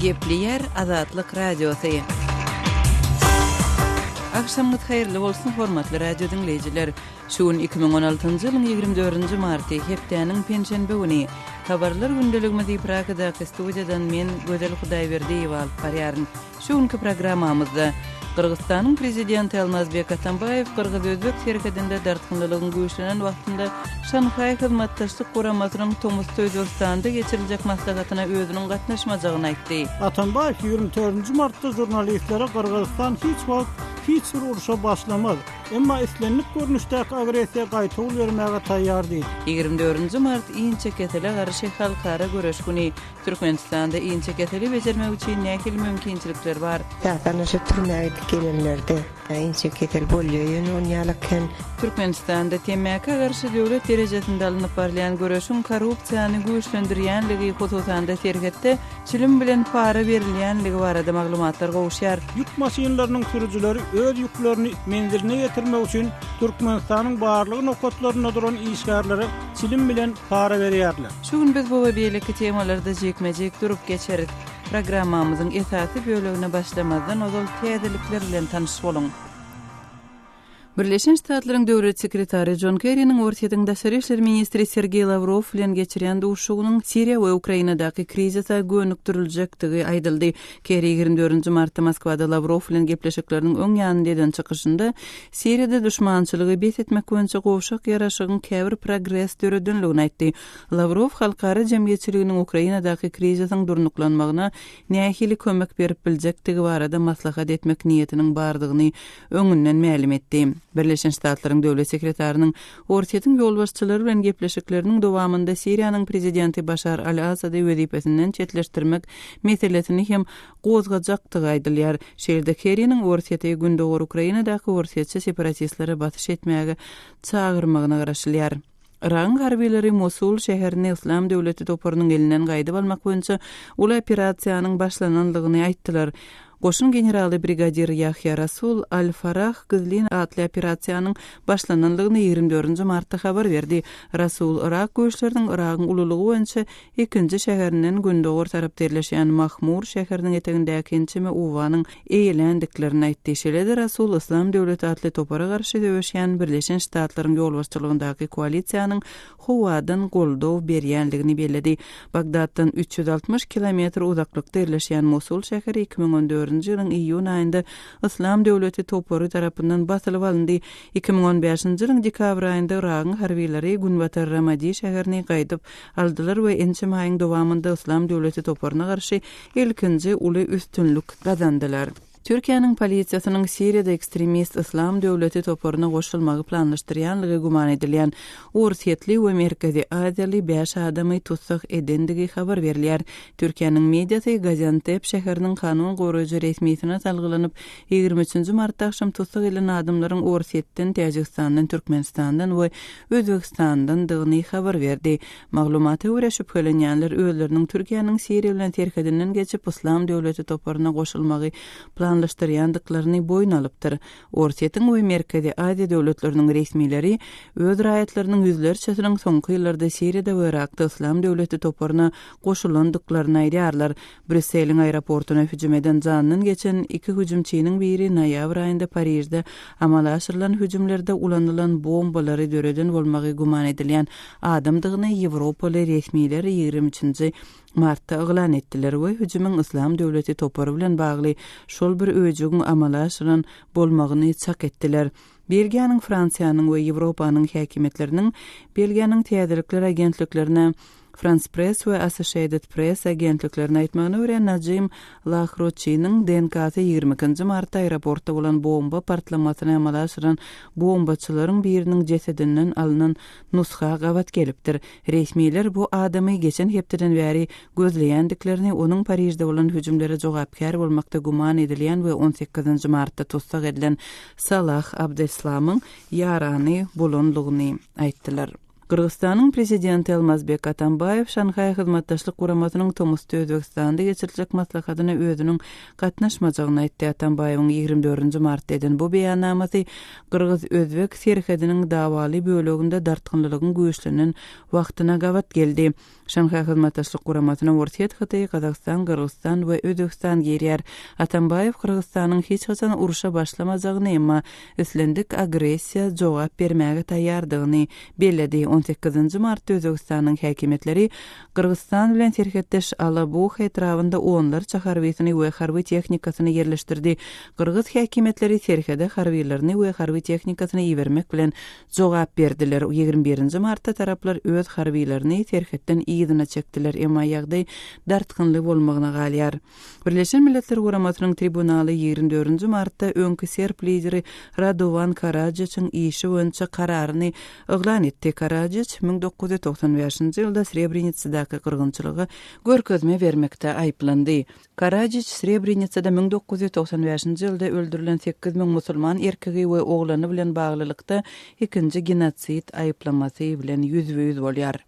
Gepleýär Azatlyk Radiosy. Agşamyňyz haýyrly bolsun, hormatly radio diňleýjiler! Şu gün 2016-njy ýylyň 24-nji marty, hepdäniň penşenbe güni. Habarlar gündeligimizi Pragadaky studiýadan men, Gözel Hudaýberdiýewa alyp barýaryn. Şu günki programmamyzda Gyrgyzystanyň Prezidenti Almazbek Atambaýew gyrgyz-özbek serhedinde dartgynlylygyň güýçlenen wagtynda Şanhaý Hyzmatdaşlyk Guramasynyň tomusda Özbegistanda geçiriljek maslahatyna özüniň gatnaşmajagyny aýtdy. Atambaýew 24 nji martda žurnalistlere Gyrgyzystan hiç wagt hiç bir urşa başlamaz, emma islendik görnüşdäki agressiýa gaýtawul bermäge taýýar diýdi. 24 nji mart inçekesele garşy halkara göreş güni. Türkmenistanda inçekeseli bejermek üçin nähili mümkinçilikler bar? Esasan şu türmä gidip gelenlerde inçekesel bolýa ýöne on ýalak kän. Türkmenistanda temmäkä garşy döwlet derejesinde alnyp barylýan göreşiň korrupsiýany güýçlendirýänligi, hususan-da serhetde çilim bilen para berilýänligi barada maglumatlar gowuşýar. Ýük maşynlarynyň sürüjileri öz ýüklerini menziline ýetirmek üçin Türkmenistanyň barlygy nokatlarynda duran işgärlere çilim bilen para berýärler. Şu gün biz bu we beýleki temalarda jikme-jik durup geçeris. Programmamyzyň esasy bölegine başlamazdan ozal täzelikler bilen tanyş boluň. Birleşen Ştatlaryň Döwlet sekretary Jon Kerriniň Orsýetiň daşary işler ministri Sergeý Lawrow bilen geçirýän duşuşygynyň Siriýa we Ukrainadaky krizise gönükdiriljekdigi aýdyldy. Kerri 24 martda Moskwada Lawrow bilen gepleşikleriniň öň ýanynda eden çykyşynda Siriýada duşmançylygy bes etmek boýunça gowşak ýaraşygyň käbir progres döredenligini aýtdy. Lawrow halkara jemgyýetçiliginiň Ukrainadaky krizisiň durnuklanmagyna nähili kömek berip biljekdigi barada maslahat etmek niýetiniň bardygyny öňünden mälim etdi. Birleşen Ştatlaryň Döwlet sekretarynyň Orsýetiň ýolbaşçylary bilen gepleşikleriniň dowamynda Siriýanyň prezidenti Başar al-Assady wezipesinden çetleşdirmek meselesini hem gozgajakdygy aýdylýar. Şeýle-de Kerriniň Orsýeti gündogar Ukrainadaky orsýetçi separatistlere basyş etmäge çagyrmagyna garaşylýar. Yragyň harbylary Mosul şäherini Yslam döwleti toparynyň elinden gaýdyp almak boýunça uly operasiýanyň başlananlygyny aýtdylar. Goşun generaly brigadir Ýahýa Rasul al-Farah gizlin atly operasiýanyň başlananlygyny 24 nji martda habar berdi. Rasul yrak güýçleriniň Yragyň ululygy boýunça Ikinji şäherinden gündogar tarapda ýerleşýän Mahmur şäheriniň etegindäki ençeme obanyň eýeländiklerini aýtdy. Şeýle-de Rasul Yslam döwleti atly topara garşy söweşýän Birleşen Ştatlaryň ýolbaşçylygyndaky koalisiýanyň howadan goldaw berýändigini belledi. Bagdatdan 360 kilometr uzaklykda ýerleşýän Mosul şäheri 2014-nji ýylyň iýun aýynda Yslam döwleti topary tarapyndan basylyp alyndy. 2015-nji ýylyň dekabr aýynda Yragyň harbylary günbatar Ramadi şäherini gaýdyp aldylar we ençeme aýyň dowamynda Yslam döwleti toparyna garşy ilkinji uly üstünlik gazandylar. Türkiýäniň polisiýasynyň Siriýada ekstremist Yslam döwleti toparyna goşulmagy planlaşdyrýanlygy güman edilýän orsýetli we merkezi aziýaly bäş adamy tussag edendigi habar berilýär. Türkiýäniň mediasy Gaziantep şäheriniň kanun goraýjy resmisine salgylanyp, 23 nji martda agşam tussag edilen adamlaryň Orsýetden, Täjigistandan, Türkmenistandan we Özbegistandandygyny habar berdi. Maglumata görä, şübhelenýänler özleriniň Türkiýäniň Siriýa bilen serhedinden geçip, Yslam döwleti toparyna goşulmagy planlaşdyrýandyklaryny boýun alypdyr. Orsýetiň we Merkezi Aziýa döwletleriniň resmileri öz raýatlarynyň ýüzlerçesiniň soňky ýyllarda Siriýada we Yrakda Yslam döwleti toparyna goşulandyklaryny aýdýarlar. Brýusseliň aeroportuna hüjüm eden janyndan geçen iki hüjümçiniň biri noýabr aýynda Parižde amala aşyrylan hüjümlerde ulanylan bombalary döreden bolmagy güman edilýän adamdygyny ýewropaly resmiler 23 nji martda yglan etdiler we hüjümiň Yslam döwleti topary bilen bagly şol bir öýjügiň amala aşyran bolmagyny çak etdiler. Belgiýanyň, Fransiýanyň we Ýewropanyň häkimiýetleriniň Belgiýanyň täzelikler agentliklerine France Press we Associated Press agentliklerine aýtmagyna görä, Najim Lahroçiniň DNK-sy 22 nji martda aeroportda bolan bomba partlamasyny amala aşyran bombaçylaryň biriniň jesedinden alnan nusga gabat gelipdir. Resmiler bu adamy geçen hepdeden bäri gözleýändiklerini, onuň Parižde bolan hüjümlere jogapkär bolmakda güman edilýän we on sekizinji martda tussag edilen Salah Abdeslamyň ýarany bolanlygyny aýtdylar. Gyrgyzystanyň Prezidenti Almazbek Atambaýew Şanhaý Hyzmatdaşlyk Guramasynyň tomusda Özbegistanda geçiriljek maslahatyna özüniň gatnaşmajagyny aýtdy. Atambaýewiň 24-nji martda eden bu beýannamasy gyrgyz-özbek serhediniň dawaly böleginde dartgynlylygyň güýçlenen wagtyna gabat geldi. Şanhaý Hyzmatdaşlyk Guramasyna Orsýet, Hytaý, Gazagystan, Gyrgyzystan we Özbegistan girýär. Atambaýew Gyrgyzystanyň hiç haçan urşa başlamajagyny, emma islendik agressiýa jogap bermäge taýýardygyny belledi. On sekizinji martda Özbegistanyň häkimiýetleri Gyrgyzystan bilen serhetdeş Alabuha etrabynda onlarça harbysyny we harby tehnikasyny ýerleşdirdi. Gyrgyz häkimiýetleri serhede harbylaryny we harby tehnikasyny ibermek bilen jogap berdiler. 21 nji martda taraplar öz harbylaryny serhetden yzyna çekdiler, emma ýagdaý dartgynly bolmagyna galýar. Birleşen Milletler Guramasynyň tribunaly 24 nji martda öňki serb lideri Radowan Karajiçiň işi boýunça kararyny yglan etdi. Karajiç 1995-nji ýylda Srebrenitsadaky gyrgynçylyga görkezme bermekde aýyplandy. Karajiç Srebrenisada 1995-nji ýylda öldürilen 8000 musulman erkegi we oglany bilen baglylykda ikinji genosid aýyplamasy bilen ýüzbe-ýüz bolýar.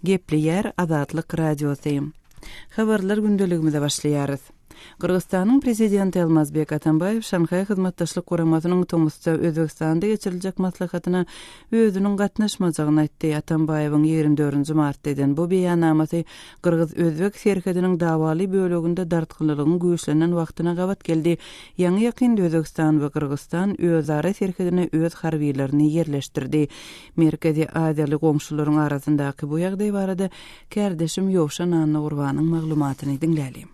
Gepleýär Azatlyk Radiosy. Habarlar gündeligimize başlaýarys. Gyrgyzystanyň Prezidenti Almazbek Atambaýew Şanhaý Hyzmatdaşlyk Guramasynyň tomusda Özbegistanda geçiriljek maslahatyna özüniň gatnaşmajagyny aýtdy. Atambaýewiň 24-nji martda eden bu beýannamasy gyrgyz-özbek serhediniň dawaly böleginde dartgynlylygyň güýçlenen wagtyna gabat geldi. Ýaňy-ýakynda Özbegistan we Gyrgyzystan özara serhedine öz harbylaryny ýerleşdirdi. Merkezi Aziýaly goňşularyň arasyndaky bu ýagdaý barada kärdeşim Ýowşan Annagurbanyň maglumatyny diňläliň.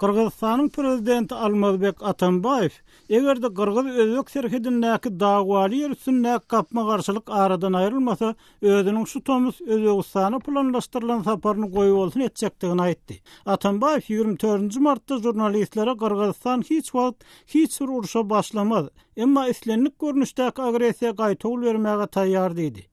Gyrgyzystanyň Prezidenti Almazbek Atambaýew eger-de gyrgyz-özbek serhedindäki dawaly ýer üstündäki gapma-garşylyk aradan aýrylmasa, özüniň şu tomus Özbegistana planlaşdyrylan saparyny goýbolsun etjekdigini aýtdy. Atambaýew 24 nji martda žurnalistlere Gyrgyzystan hiç wagt hiç bir urşa başlamaz, Emma islendik görnüşdäki agressiýa gaýtawul bermäge taýýar diýdi.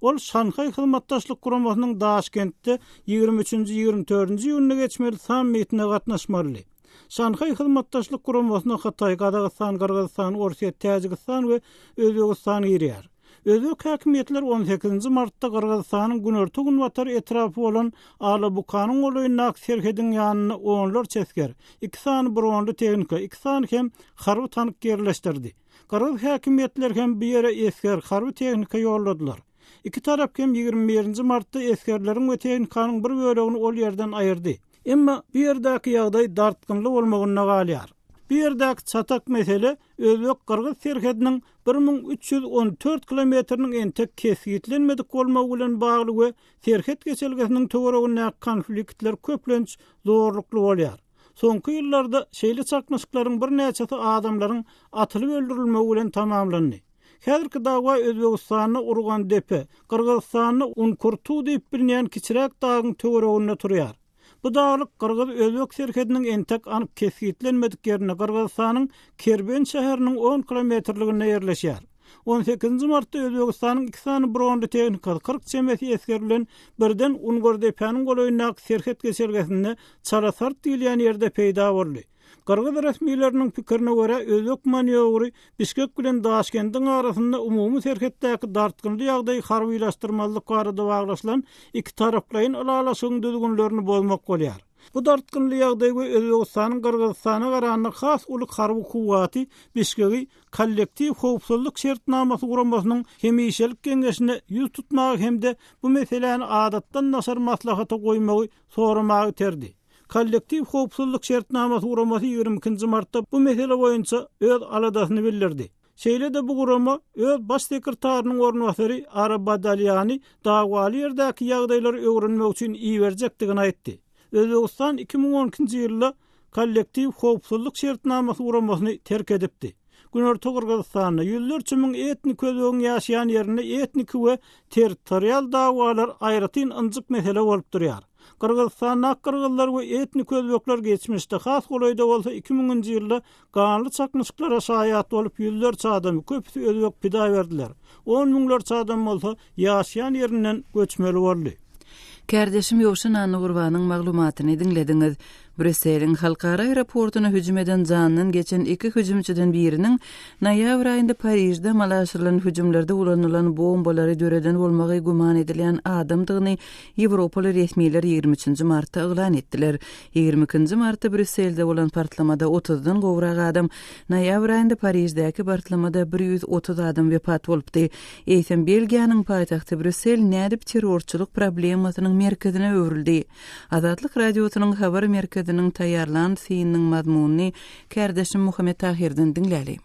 Ol Şanhaý Hyzmatdaşlyk Guramasynyň Daşkentde 23-nji, 24-nji iýunda geçmeli sammitine gatnaşmalydy. Şanhaý Hyzmatdaşlyk Guramasyna Hytaý, Gazagystan, Gyrgyzystan, Orsýet, Täjigistan we Özbegistan girýär. Özbek häkimiýetleri on sekizinji martda Gyrgyzystanyň günorta-günbatar etrapy bolan Alabukanyň golaýyndaky serhediň ýanynda onlarça esger, iki sany bronly tehnika, iki sany hem harby tank ýerleşdirdi. Gyrgyz häkimiýetleri hem bu ýere esger, harby tehnika ýolladylar. Iki tarap hem 21 nji martda esgerleriň we tehnikanyň bir bölegini ol ýerden aýyrdy. Emma bu ýerdäki ýagdaý dartgynly bolmagynda galýar. Bu ýerdäki çatak mesele özbek-gyrgyz serhediniň 1314 kilometriniň entek kesgitlenmedik bolmagy bilen bagly we serhet geçelgesiniň töweregindäki konfliktler köplenç zorlukly bolýar. Soňky ýyllarda şeýle çaknyşyklaryň birnäçesi adamlaryň atylyp öldürilmegi bilen tamamlandy. Häzirki dawa Özbegistanda Urgandepe, Gyrgyzystanda Unkurtu diýip bilinýän kiçiräk dagyň töwereginde turýar. Bu daglyk gyrgyz-özbek serhediniň entek anyk kesgitlenmedik ýerinde Gyrgyzystanyň Kerben şäheriniň on kilometrliginde ýerleşýär. On sekizinji martda Özbegistanyň iki sany bronly tehnikasy 40 çemesi esger bilen birden Ungurdepäniň golaýyndaky serhet geçelgesinde Çalasart diýilýän ýerde peýda boldy. Gyrgyz resmileriniň pikirine görä, özbek manýowry Bişkek bilen Daşkendiň arasynda umumy serhetdäki dartgynly ýagdaýy harbylaşdyrmazlyk barada baglaşylan ikitaraplaýyn ylalaşygyň düzgünlerini bozmak bolýar. Bu dartgynly ýagdaý we Özbegistanyň Gyrgyzystana garanda has uly harby kuwwaty Bişkegi Kollektiw howpsuzlyk şertnamasy guramasynyň hemişelik geňeşine ýüz tutmaga hem-de bu meseläni adatdan daşary maslahata goýmagy soramaga iterdi. Kollektiw howpsuzlyk şertnamasy guramasy 22 nji martda bu mesele boýunça öz aladasyny bildirdi. Şeýle-de bu gurama öz Baş sekretarynyň orunbasary Ara Badalýany dawaly ýerdäki ýagdaýlary öwrenmek üçin iberjekdigini aýtdy. Özbegistan 2012-nji ýylda Kollektiw howpsuzlyk şertnamasy guramasyny terk edipdi. Günorta Gyrgyzystanda ýüzlerçe müň etnik özbegiň ýaşaýan ýerinde etniki we territorial dawalar aýratyn ynjyk mesele bolup durýar. Gyrgyzystandaky gyrgyzlar we etnik özbekler geçmişde, has golaýda bolsa 2000-nji ýylda ganly çaknyşyklara şaýat bolup, ýüzlerçe adamy, köpüsi özbek pida berdiler. On müňlerçe adam bolsa ýaşaýan ýerinden göçmeli boldy. Kärdeşim Ýowşan Annagurbanyň maglumatyny diňlediňiz. Brýusseliň halkara aeroportuna hüjüm eden jandan geçen iki hüjümçiden biriniň noýabr aýynda Parižde amala aşyrylan hüjümlerde ulanylan bombalary döreden bolmagy güman edilýän adamdygyny ýewropaly resmiler 23-nji martda yglan etdiler. 22-nji martda Brýusselde bolan partlamada otuzdan gowrak adam, noýabr aýynda Pariždäki partlamada 130 adam wepat bolupdy. Eýsem, Belgiýanyň paýtagty Brýussel nädip terrorçylyk problemasynyň merkezine öwrüldi? Azatlyk Radiosynyň Habar merkeziniň taýýarlan synynyň mazmunyny kärdeşim Muhammet Tahyrdan diňläli.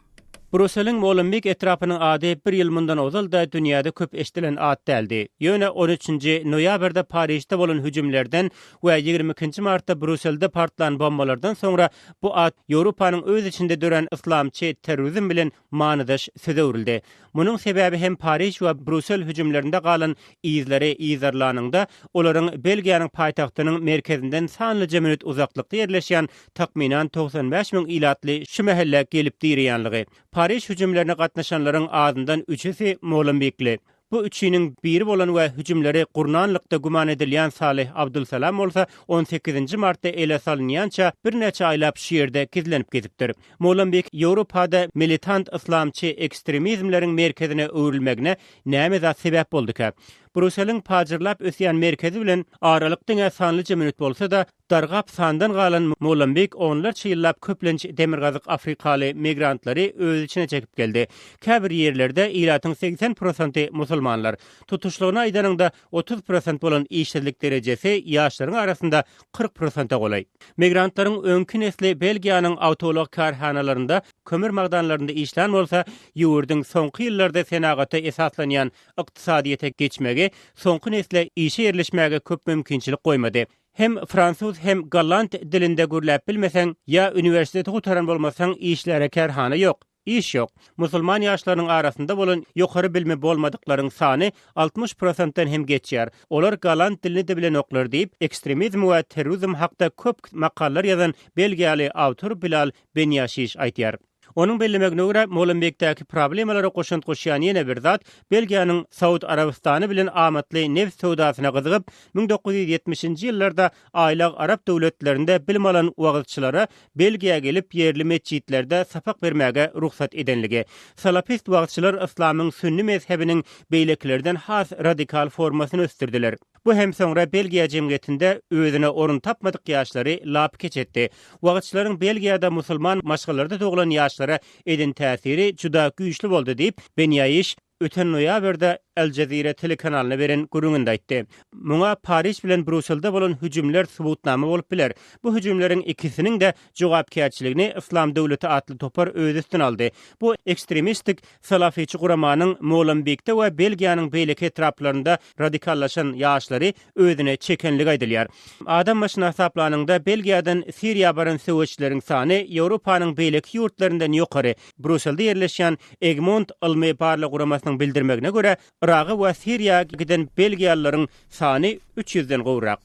Bruseliň Molenbeek etrapynyň ady bir ýyl mundan ozal-da dünýäde köp eşidilen at däldi. Ýöne on üçünji noýabrda Parižde bolan hüjümlerden we 20 ikinji martda Bruselde partlan bombalardan soňra bu at Ýewropanyň öz içinde dörän yslamçy terrorizm bilen manydaş söze öwrüldi. Munuň sebäbi hem Pariž we Brusel hüjümlerinde galan yzlary yzarlanyňda, olaryň Belgiýanyň paýtagtynyň merkezinden sanlyja minut uzaklykda ýerleşýän takmynan 95 müň ilatly şu mähellä gelip direýänligi. Pariž hüjümlerine gatnaşanlaryň azyndan üçüsi molenbekli. Bu üçiniň biri bolan we hüjümleri gurnanlykda güman edilýän Saleh Abdulsalam bolsa on sekizinji martda ele salynýança birnäçe aýlap şu ýerde gizlenip gezipdir. Molenbeek Ýewropada militant yslamçy ekstremizmleriň merkezine öwrülmegine näme zat sebäp bolduka? Bruseliň pajyrlap ösýän merkezi bilen aralyk diňe sanlyja minut bolsa-da, Dargap sandan galan Molenbeek onlarça ýyllap köplenç Demirgazyk Afrikaly migrantlary öz içine çekip geldi. Käbir ýerlerde ilatyň 80 prosenty musulmanlar. Tutuşlygyna aýdanyňda 30 prosent bolan işsizlik derejesi ýaşlaryň arasynda 40 prosente golaý. Migrantlaryň öňki nesli Belgiýanyň awtoulag kärhanalarynda, kömür magdanlarynda işlän bolsa, ýurduň soňky ýyllarda senagata esaslanýan ykdysadyýete geçmegi soňky nesle işe ýerleşmäge köp mümkinçilik goýmady. Hem fransuz hem golland dilinde gürläp bilmeseň, ýa uniwersiteti gutaran bolmasaň işläre kärhana ýok, iş ýok. Musulman ýaşlarynyň arasynda bolan ýokary bilimi bolmadyklaryň sany 60 prosentden hem geçýär. Olar golland dilini-de bilenoklar diýip, ekstremizm we terrorizm hakda köp makalalar ýazan belgiýaly awtor Bilal Benýaşiş aýdýar. Onuň bellemegine görä, Molenbeekdäki problemalara goşant goşýan ýene bir zat, Belgiýanyň Saud Arabystany bilen amatly nebit söwdasyna gyzygyp, 1970-nji ýyllarda Aýlag arap döwletlerinde bilim alan wagyzçylara Belgiýa gelip ýerli metjitlerde sapak bermäge rugsat edenligi. Salafist wagyzçylar yslamyň sünni mezhebiniň beýlekilerden has radikal formasyny ösdürdiler. Bu hem soňra Belgiýa jemgyýetinde özüne orun tapmadyk ýaşlary lapykeç etdi. Wagyzçylaryň Belgiýada musulman maşgalalarda doglan ýaşlara eden täsiri juda güýçli boldy diýip, Benýaýiş öten noýabrda Al Jazeera telekanalyna beren gürrüňinde aýtdy. Muňa Pariž bilen Brýusselde bolan hüjümler subutnama bolup biler. Bu hüjümleriň ikisiniň-de jogapkärçiligini Yslam döwleti atly topar öz üstüne aldy. Bu ekstremistik Salafiçi guramanyň Molenbeekde we Belgiýanyň beýleki etraplarynda radikallaşan ýaşlary özüne çekenligi aýdylýar. Adam başyna hasaplanyňda Belgiýadan Siriýa baran söweşçileriň sany Ýewropanyň beýleki ýurtlaryndan ýokary. Brýusselde ýerleşýän Egmont ylmy-barlag guramasynyň bildirmegine görä, Yraga we Siriýa giden belgiýalylaryň sany üç ýüzden gowrak.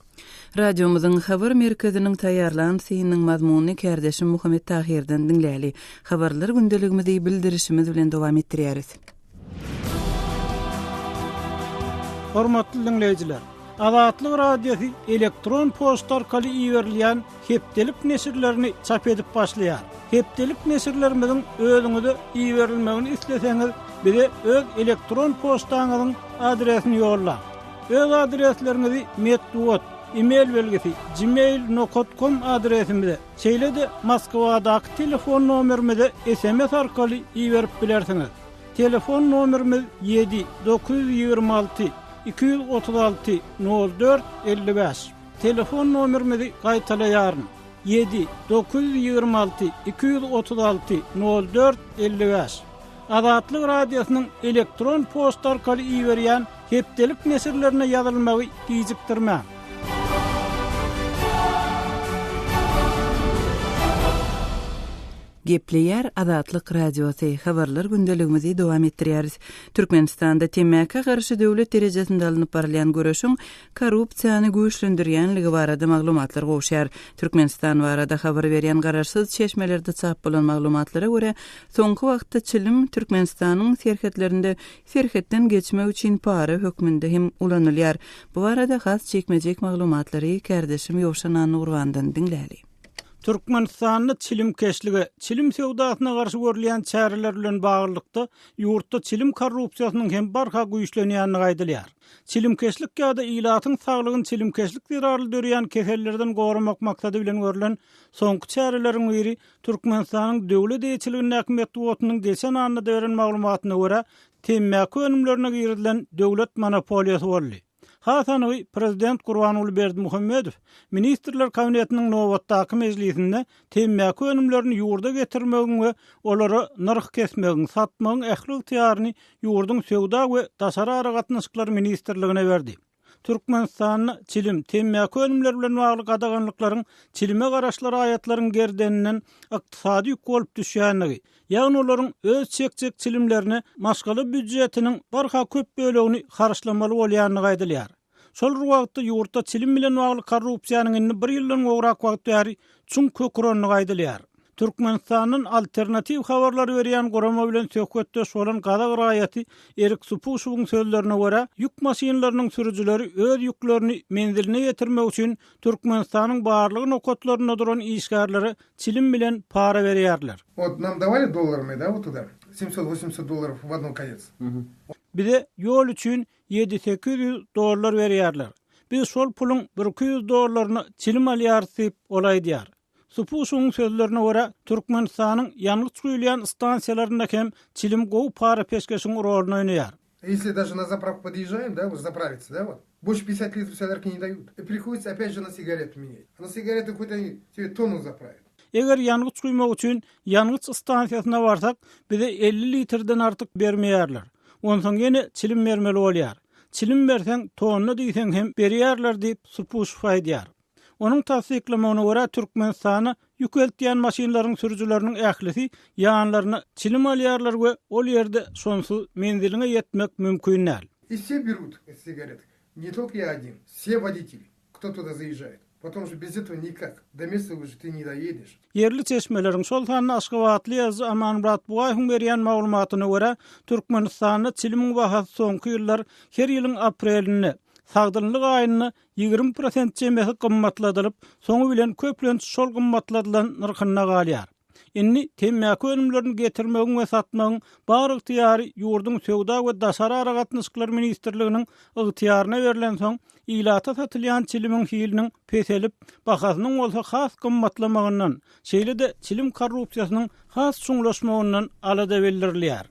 Radiomyzyň habar merkeziniň taýýarlan synynyň mazmunyny kärdeşim Muhammet Tahyrdan diňläli. Habarlar gündeligimizi bildirişimiz bilen dowam etdirýäris. Hormatly diňleýjiler! Azatlyk Radiosy elektron poçta arkaly iberilýän hepdelik neşirlerini çap edip başlaýar. Hepdelik neşirlerimiziň özüňize iberilmegini isleseňiz, bize öz elektron poçtaňyzyň adresini ýollaň. Öz adresleriňizi metbugat, e-mail belgisi, gmail nokat kom adresimize, şeýle-de Moskwadaky telefon nomerimize sms arkaly iberip bilersiňiz. Telefon nomerimiz ýedi, 926, 236, 04, 55. Telefon nomerimizi gaýtalaýaryn, ýedi, 926, 236, 04, 55. Azatlyk Radiosynyň elektron poçta arkaly iberýän hepdelik neşirlerine ýazylmagy gijikdirmäň. Gepleýär Azatlyk Radiosy, Habarlar gündeligimizi dowam etdirýäris. Türkmenistanda temmäkä garşy döwlet derejesinde alnyp barylýan göreşiň korrupsiýany güýçlendirýänligi barada maglumatlar gowuşýar. Türkmenistan barada habar berýän garaşsyz çeşmelerde çap bolan maglumatlara görä, soňky wagtda çilim Türkmenistanyň serhetlerinde serhetden geçmek üçin para hökmünde hem ulanylýar. Bu barada has jikme-jik maglumatlary kärdeşim Ýowşan Annagurbandan diňläli. Türkmenistanda çilimkeşlige, çilim söwdasyna garşy görülýän çäreler bilen baglylykda, ýurtda çilim korrupsiýasynyň hem barha güýçlenýändigi aýdylýar. Çilimkeşlik ýa-da ilatyň saglygyny çilimkeşlik zerarly döreýän kesellerden goramak maksady bilen görlen soňky çäreleriň biri Türkmenistanyň döwlet eýeçiligindäki metbugatynyň geçen annada beren maglumatyna görä, temmäki önümlerine girizilen döwlet monopoliýasy boldy. Has anygy, prezident Gurbanguly Berdimuhamedow Ministrler Kabinetiniň nobatdaky mejlisinde temmäki önümlerini ýurda getirmegiň we olara nyrh kesmegiň, satmagyň ähli ygtyýaryny ýurduň Söwda we daşary aragatnaşyklar ministrligine berdi. Türkmenistanda çilim, temmäki önümleri bilen bagly gadaganlyklaryň çilime garaşly raýatlaryň gerdeninden ykdysady ýük bolup düşýändigi, ýagny olaryň öz çekjek çilimlerine maşgala býujetiniň barha köp bölegini harçlamaly bolýandygy aýdylýar. Şol bir wagtda, ýurtda çilim bilen bagly korrupsiýanyň indi bir ýyldan gowrak wagt bäri çuň kök urandygy aýdylýar. Türkmenistandan alternatiw habarlary berýän gurama bilen söhbetdeş bolan gazak raýaty Erik Supuşewiň sözlerine görä, ýük maşynlarynyň sürüjileri öz ýüklerini menziline ýetirmek üçin Türkmenistanyň barlygy nokatlarynda duran işgärlere çilim bilen para berýärler. Wot nam dawali dollarami da wot tuda semsot wosemsot dollarov w odnon konec. Bize ýol üçin ýedi- 800 dollar berýärler. Biz şol puluň birki ýüz dollaryna çilim alýarys diýip, ol aýdýar. Supuşuwyň sözlerine görä, Türkmenistanyň ýangyç guýulýan stansiýalarynda hem çilim gowy para-peşgeşiň roluny oýnaýar. Ýesli daže na zapravku podýežžaem, da, wot zapravitsa, da, wot, bolşe pýatdesýat litrov solýarki ne daýut. I prihoditsya opýat že na sigarety menýat. A na sigarety hot oni tebe tonnu zapravýat. Eger ýangyç guýmak üçin ýangyç stansiýasyna barsak, bize 50 litrden artyk bermeýärler. Onsoň ýene çilim bermeli bolýar. Çilim berseň, tonna diýseň hem berýärler diýip, Supuşow aýdýar. Onuň tassyklamagyna görä, Türkmenistana ýük eltýän maşynlaryň sürüjileriniň ählisi ýanlaryna çilim alýarlar we ol ýerde şonsuz menziliňe ýetmek mümkin däl. I wse berut sigarety, ne tolko ýa odin, wse woditeli, kto tuda zaýežžaet, potom že bez etого nikak, do mesta uje ty ne doýedeş. Ýerli çeşmeleriň, şol sanda aşgabatly ýazyjy Amanmyrat Bugaýewiň berýän maglumatyna görä, Türkmenistanda çilimiň bahasy soňky ýyllar her ýylyň aprelinde, sagdynlyk aýynda 20 prosent çemesi gymmatladylyp, soňy bilen köplenç şol gymmatladylan nyrhynda galýar. Indi temmäki önümlerini getirmegiň we satmagyň bar ygtyýary ýurduň Söwda we daşary aragatnaşyklar ministrliginiň ygtyýaryna berlensoň, ilata satylýan çilimiň hiliniň peselip, bahasynyň bolsa has gymmatlamagyndan, şeýle-de çilim korrupsiýasynyň has çuňlaşmagyndan alada bildirilýär.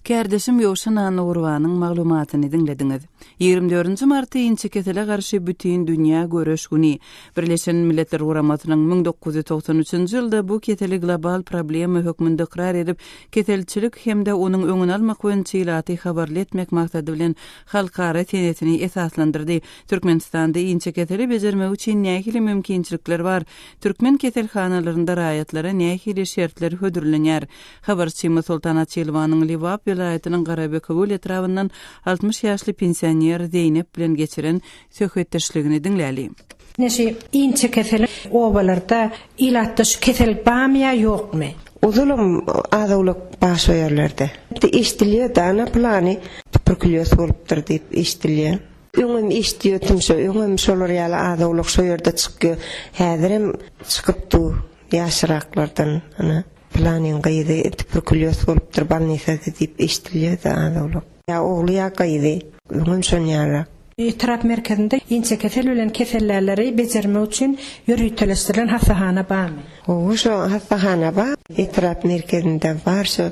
Kärdeşim Ýowşan Annagurbanyň maglumatyny diňlediňiz. Ýigrimi dördünji marty inçekesele garşy bütindünýä göreş güni. Birleşen Milletler Guramasynyň 1993-nji ýylda bu keseli global problema hökmünde ykrar edip, keselçilik hem-de onuň öňüni almak boýunça ilaty habarly etmek maksady bilen halkara senesini esaslandyrdy. Türkmenistanda inçekeseli bejermek üçin nähili mümkinçilikler bar? Türkmen keselhanalarynda raýatlara nähili şertler hödürlenýär? Habarçymyz Soltan Açylowanyň Lebap welaýatynyň Garabekewül etrabyndan 60 ýaşly pensioner Zeýnep bilen geçiren söhbetdeşligini diňläli. Ine şu inçekesel obalarda ilatda şu kesel barmy ýa ýokmy? Ozalam az-owlak bar şo ýerlerde. Eşdilýär-de, ana pylany tuberkulýoz bolupdyr diýip eşdilýär. Öňem eşidýärdim şo, öňem şolar ýaly az-owlak şo ýerde çykýar. Häzirem çykyp dur ýaşraklardan, ana. Pylanyň gyzy tuberkulýoz bolupdyr balnisada diýip eşdilýär-de az-owlak. Ýa ogly ýa gyzy. Öňem şonýarak. Etrap merkezinde inçekesel bilen kesellärleri bejermek üçin ýöriteleşdirilen hassahana barmy? Hawa, şo hassahana bar. Etrap merkezinde bar şo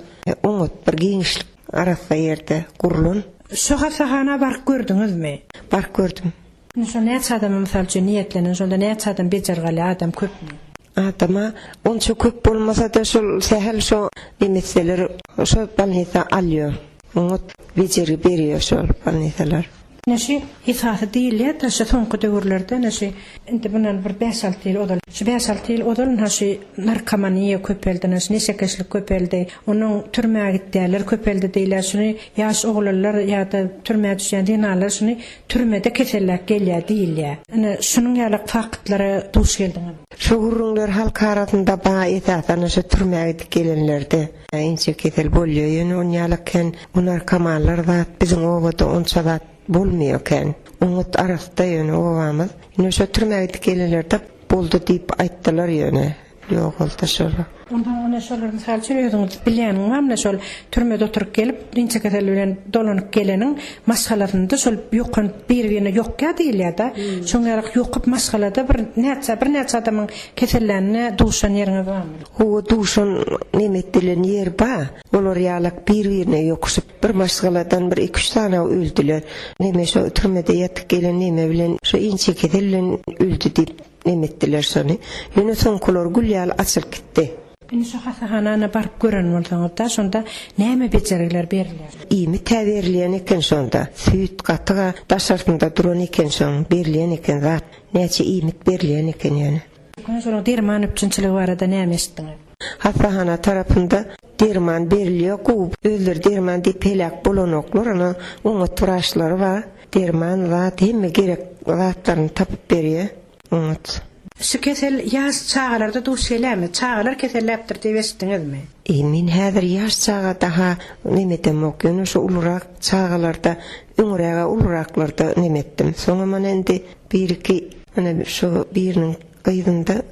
oňat bir giňişlik arassa ýerde gurlan. Şo hassahana baryp gördüňizmi? Baryp gördüm. Indi şo näçe adama mysal üçin niýetlenen şonda näçe adam bejergi alýar adam köpmi? Adama onça köp bolmasada şol sähel şo nemetseler şo bolnisa alýo oňat bejergi berýo şol bolnisalar. Ine şu esasy diýilýär-de şu soňky döwürlerde ine şu indi mundan bir bäş-alty ýyl ozal şu bäş-alty ýyl ozal ynha şu narkomaniýa köpeldi ynha şu neşekeşlik köpeldi onuň türmä gitýärler köpeldi diýilýär şuny ýaş oglanlar ýa-da türmä düşýän zenanlar şuny Türmede keselläp gelýär diýilýär. Ine, şunuň ýaly faktlara duş geldiňizmi? Şo gürrüňler halk arasynda ba esasanda şo türmä gidip gelenlerde inçe kesel bolýa ýöne onýalak kän bu narkomanlar zat biziň obada onça zat bolmaýa kän oňat arasda ýöne obamyz ine şo türmä gidip gelenlerde boldy diýip aýtdylar ýöne. Ýogaldy şolar. Onsoň ine şolar mysal üçin özüňiz bilýäniň barmy şol türmede oturyp gelip inçekesel bilen dolanyp geleniň maşgalasynda şol ýokan bir birine ýokýa diýilýärda. Şoň ýaly ýokup maşgalada bir näçe birnäçe adamyň kesellänine duşan ýeriňiz barmy? Hawa duşan neme etdilen ýer bar. Olar ýalak bir birine ýokuşyp bir maşgaladan bir iki üç sany öldüler. Neme şo türmede ýatyp gelen neme bilen şo inçekesel bilen öldi diýip Neme etdiler şony. Ýöne soňkular gül ýaly açylyp gitdi. Indi şu hassahanana baryp gören bolsaňyzda şonda näme bejergiler berilýär? Iýmit-ä berilýän eken şonda. Süýt, gatyg-a daşarsynda duran eken şoň. Berilýän eken zat. Näçe iýmit berilýän eken ýöne. Ýöne şonuň derman üpjünçiligi barada näme eşitdiňiz? Hassahana tarapynda derman berilýär gowy. Özleri derman diýip heläk bolanoklar. Ana oňat wraçlary bar. Derman zat hemme gerek zatlaryny tapyp berýä oňat. Şu kesel ýaş çagalarda duş gelýärmi? Çagalar keselläpdir diýip eşitdiňizmi? E men häzir ýaş çaga daha neme edemok ýöne şu ulurak çagalarda öňürägä uluraklarda neme etdim soňam ana indi bir iki ana şu biriniň gyzynda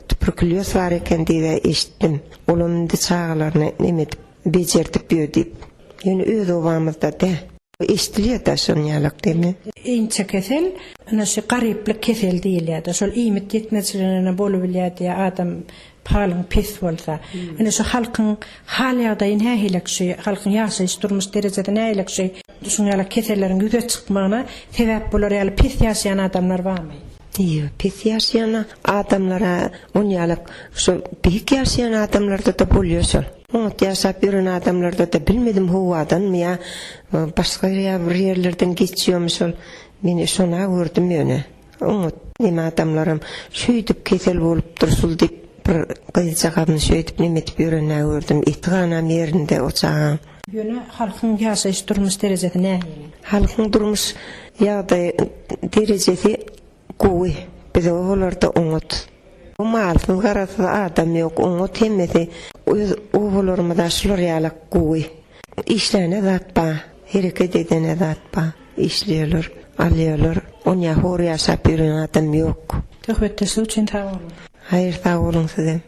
tuberkulýoz bar eken diýibä eşitdim olam indi çagalaryny neme edip bejerdip ýör diýip ýöne öz obamyzda dä. Eşdilýär-dä şonuň ýalak demi. Inçekesel, ine şu garyplyk keseli diýilýär-de. Şol iýmit ýetmezçiligine bolubilýär diýýär adam halyň pes bolsa. Ine şu halkyň hal-ýagdaýy nähilek şu halkyň ýaşaýyş durmuş derejesi nähilek şu şuň ýalak keselleriň ýüze çykmagyna sebäp bolar ýaly pes ýaşaýan adamlar barmy? Ýok, pes ýaşaýan adamlara onýalak şo beýik ýaşaýan adamlarda-da bolýar şol. Oňat ýaşap ýören adamlarda-da bilmedim howadanmy ýa başga ýa bir ýerlerden geçýärmi şol men şona gördüm ýöne oňat neme adamlaram şeýdip kesel bolupdyr şul diýip bir gyzjagazyny şeýdip neme edip ýörenä gördüm eti ganam ýerinde o çagaň. Ýöne halkyň ýaşaýyş durmuş derejesi nähili? Halkyň durmuş ýagdaýy derejesi Gowy, bize obalarda oňat. Malsyz garasyz adam ýok oňat hemmesi öz obalarymyza şular ýalak gowy. Işläne zat ba, hereket edene zat ba, işleýärler, alýarlar. Onýa hor ýaşap ýören adam ýok. Söhbetdeşlik üçin sag boluň. Haýyr sag boluň sizem.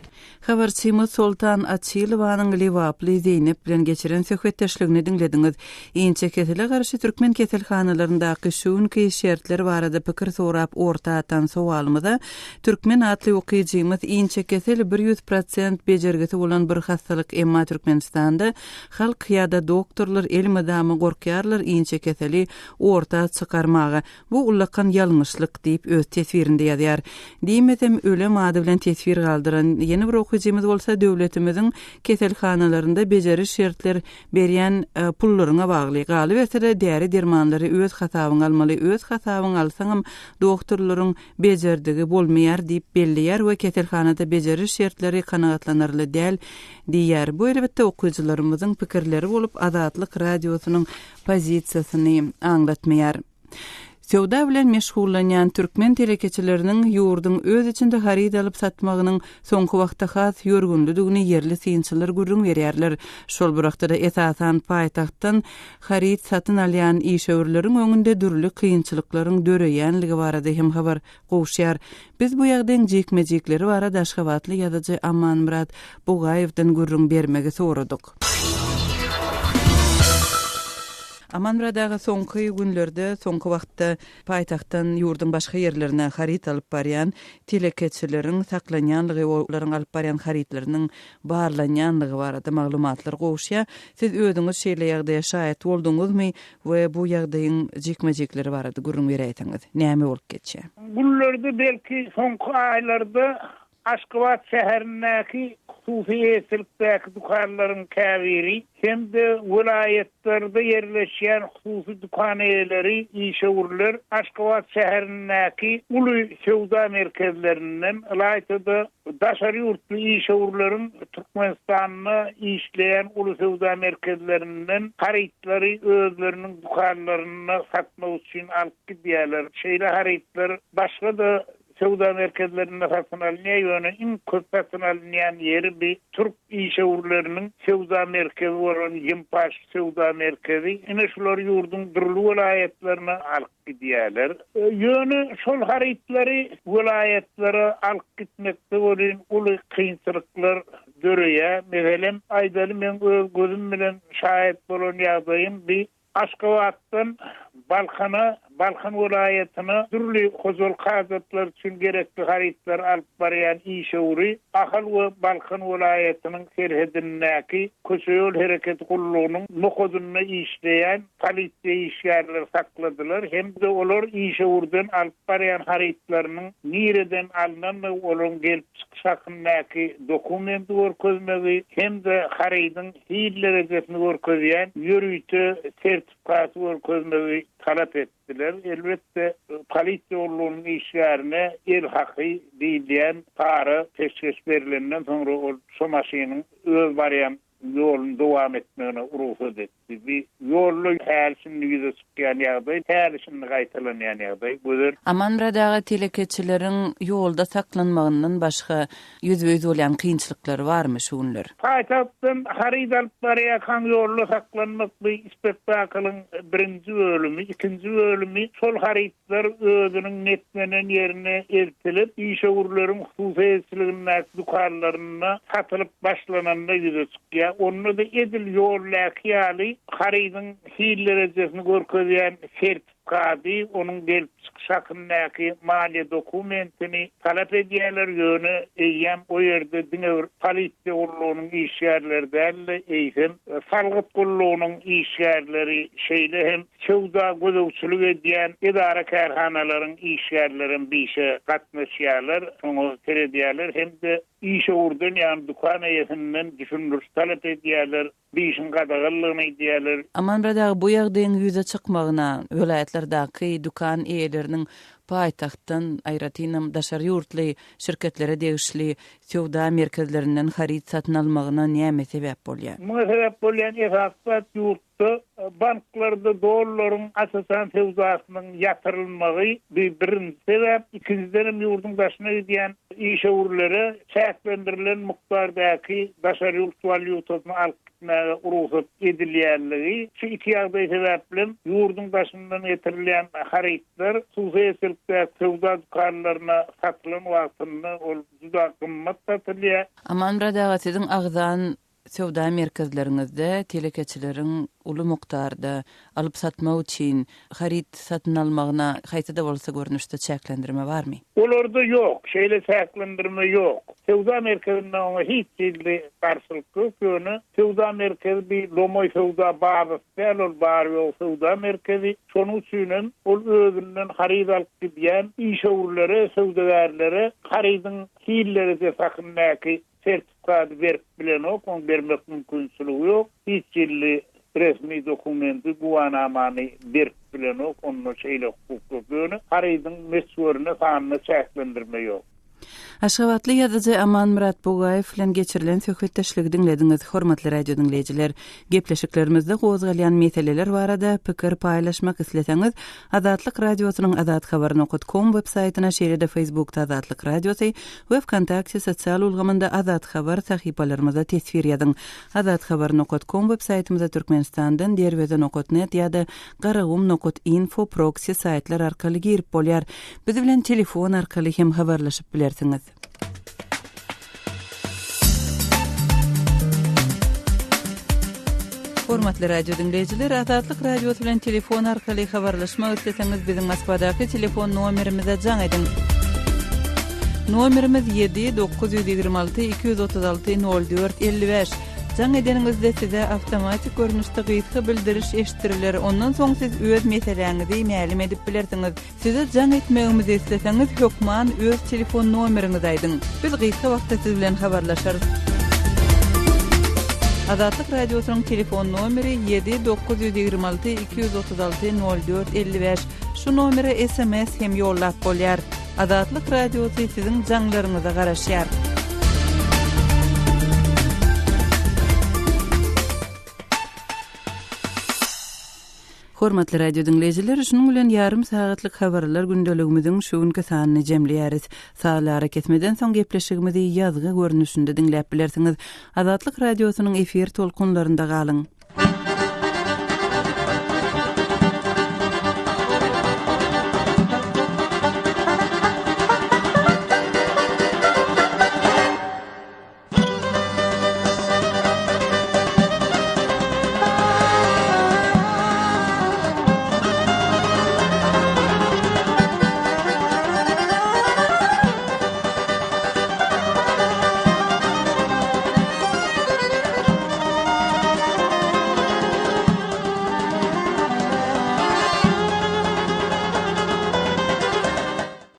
Habarçymyz Soltan Açylowanyň lebaply Zeýnep bilen geçiren söhbetdeşligini diňlediňiz. Inçekesele garşy türkmen keselhanalaryndaky şu günki şertler barada pikir sorap orta atan sowalymyza Türkmen atly okyjymyz inçekesel 100 prosent bejergisi bolan bir hassalyk emma Türkmenistanda halk ýa-da doktorlar elmydama gorkýarlar inçekeseli orta çykarmaga Bu ullakan ýalňyşlyk diýip, öz teswirinde ýazýar. Diýmesem, ölem ady bilen teswir galdyran ýene bir okyjymyz bolsa döwletimiziň keselhanalarynda bejeriş şertler berýän pullaryňa bagly. Galyberse-de, däri-dermanlary öz hasabyňa almaly, öz hasabyňa alsaňam dogtorlaryň bejerdigi bolmaýar diýip belleýär we keselhanada bejeriş şertleri kanagatlanarly däl diýýär. Bu elbetde okyjylarymyzyň pikirleri bolup, Azatlyk Radiosynyň pozisiýasyny aňlatmaýar. Söwda bilen meşgullanýan türkmen telekeçileriniň ýurduň öz içinde haryt alyp satmagynyň soňky wagtda has ýörgünlidigini ýerli synçylar gürrüň berýärler. Şol bir wagtda-da esasan paýtagtdan haryt satyn alýan işewürleriň öňünde dürli kynçylyklaryň döreýänligi barada hem habar gowuşýar. Biz bu ýagdaýyň jikme-jikleri barada aşgabatly ýazyjy Amanmyrat Bugaýewden gürrüň bermegi soradyk. Amanmyrat aga soňky günlerde, soňky wagtda paýtagtdan ýurduň başga ýerlerine haryt alyp barýan telekeçileriň saklanýanlygy, olaryň alyp barýan harytlarynyň barlanýanlygy barada maglumatlar gowuşýar. Siz özüňiz şeýle ýagdaýa şaýat bolduňyzmy we bu ýagdaýyň jikme-jikleri barada gürrüň beräýseňiz? Näme bolup geçýär? Günlerde, belki soňky aýlarda Aşgabat şäherindäki hususy eýeçilikdäki dükanlaryň käbiri hem-de welaýatlarda ýerleşýän hususy dükan eýeleri, işewürler Aşgabat şäherindäki uly söwda merkezlerinden, ylaýta-da daşary ýurtly işewürleriň Türkmenistanda işleýän uly söwda merkezlerinden harytlary özleriniň dükanlarynda satmak üçin alyp gidýärler. Şeýle harytlar başga-da. söwda merkezlerinde satyn alynýar, ýöne iň köp satyn alynýan ýeri bi türk işewürleriniň söwda merkezi bolan Ýimpaş söwda merkezi. Ine şular ýurduň dürli welaýatlaryna alyp gidýärler. Ýöne şol harytlary welaýatlara alyp gitmekde welin uly kynçylyklar döreýär. Meselem, aýdaly meň öz gözüm bilen şaýat bolan ýagdaýym bi Aşgabatdan Balkana, Balkan welaýatyna dürli hojalyk hajatlary üçin gerekli harytlary alyp barýan işewüri Ahal we Balkan welaýatynyň serhedindäki köçe-ýol hereketi gullugynyň nokadynda işleýän polisiýa işgärleri sakladylar hem-de olar işewürden alyp barýan harytlarynyň nireden alnandygy, olaryň gelip çykyşy hakyndaky dokumenti görkezmegi hem-de harydyň hil derejesini görkezýän ýörite sertifikaty görkezmegi talap etdiler. Elbetde, polisiýa gullugynyň işgärine el haky diýilýän para peşgeş berlenden soňra ol şo maşynyň öz barýan ýoluny dowam etmegine rugsat etdi. Bu ýolda häli-şindi ýüze çykýan ýagdaý, häli-şindi gaýtalanýan ýagdaý. Gözel. Amanmyrat aga telekeçileriň ýolda saklanmagyndan başga ýüzbe-ýüz bolýan kynçylyklary barmy şu günler? Paýtagtdan haryt alyp barýarkaň ýolda saklanmak bu spektaklyň birinji bölümi, ikinji bölümi şol harytlar özüniň netlenen ýerine eltilip, işewürleriň hususy eýeçiligindäki dükanlarynda satylyp başlananda ýüze çykýar. Onda-da edil ýoldaky ýaly harydyň hil derejesini görkezýän sertifikady, onuň gelip çykyşy hakyndaky maliýe dokumentini talap edýärler, ýöne eýýäm o ýerde diňe bir polisiýa gullugynyň işgärleri däl-de, eýsem, salgyt gullugynyň işgärleri, şeýle hem söwda gözegçilik edýän edara-kärhanalaryň işgärlerem bu işe gatnaşýarlar, şoňa seredýärler hem-de Işewürden, ýagny dükan eýesinden düşündiriş talap edýärler, bu işiň gadaganlygyny aýdýarlar. Amanmyrat aga, bu ýagdaýyň ýüze çykmagyna welaýatlardaky dükan eýeleriniň paýtagtdan, aýratynam daşary ýurtly şirketlere degişli söwda merkezlerinden haryt satyn almagyna näme sebäp bolýar? Muňa sebäp bolýan esasy zat ýurt Da banklarda dollaryň aç-açan söwdasynyň ýatyrylmagy bu birinji sebäp, ikinjidenem ýurduň daşyna gidýän işewürlere çäklendirilen mukdardaky daşary ýurt walýutasyny alyp gitmäge rugsat edilýänligi, şu iki ýagdaý sebäplem ýurduň daşyndan getirilýän harytlar hususy eýeçilikdäki söwda dükanlaryna satylan wagtynda ol juda gymmat satylýar. Amanmyrat aga, siziň agzan Söwda merkezleriňizde telekeçileriň uly mukdarda alyp-satmak üçin haryt satyn almagyna haýsy-da bolsa görnüşde çäklendirme barmy? Olarda ýok, şeýle çäklendirme ýok. Söwda merkezinde oňa hiç hili garşylyk ýok, ýöne söwda merkezi bir lomaý söwda bazasy däl, ol bary-ýogy söwda merkezi. Şonuň üçinem ol özünden haryt alyp gidýän işewürlere, söwdagärlere harydyň hil derejesi hakyndaky Sertifikady berip bilenok, oň bermek mümkinçiligi ýok. Hiç hili resmi dokumenti, güwanamany berip bilenok, onda şeýle hukuk ýok. Ýöne harydyň möçberine, sanyna çäklendirme ýok. Aşgabatly ýazyjy Amanmyrat Bugaýew bilen geçirilen söhbetdeşligi diňlediňiz. Hormatly radio diňleýjiler, gepleşiklerimizde gozgalýan meseleler barada pikir paýlaşmak isleseňiz, Azatlyk Radiosynyň azathabar nokat kom web saýtyna, şeýle-de Facebookda Azatlyk Radiosy we Wkontakte sosial ulgamynda Azat Habar sahypalarymyza teswir ýazyň. Azathabar nokat kom web saýtymyza Türkmenistandan Derweze nokat net ýa-da Garagum nokat info proksi saýtlar arkaly girip bolýar. Biz bilen telefon arkaly hem habarlaşyp bilersiňiz. Hormatly radio diňleýjiler, Azatlyk Radiosy bilen telefon arkaly habarlaşmak isleseňiz, biziň Moskwadaky telefon nomerimize jaň ediň. Nomerimiz 7 926 236 04 55. Jaň edeniňizde size awtomatik görnüşde gysga bildiriş eşitdiriler. Ondan soň siz öz meseläňizi mälim edip bilersiňiz. Size jaň etmegimizi isleseňiz hökman öz telefon nomeriňizi aýdyň. Biz gysga wagtda siz bilen habarlaşarys. Azatlyk Radiosynyň telefon nomeri 7 926 236 04 55. Şu nomere sms hem ýollap bolýar. Azatlyk Radiosy siziň jaňlaryňyza garaşýar. Hormatly radio diňleýjiler, şunuň bilen ýarym sagatlyk habarlar gündeligimiziň şu günki sanyny jemleýäris. Sazly arakesmeden soň gepleşigimizi ýazgy görnüşinde diňläp bilersiňiz. Azatlyk Radiosynyň efir tolkunlarynda galyň!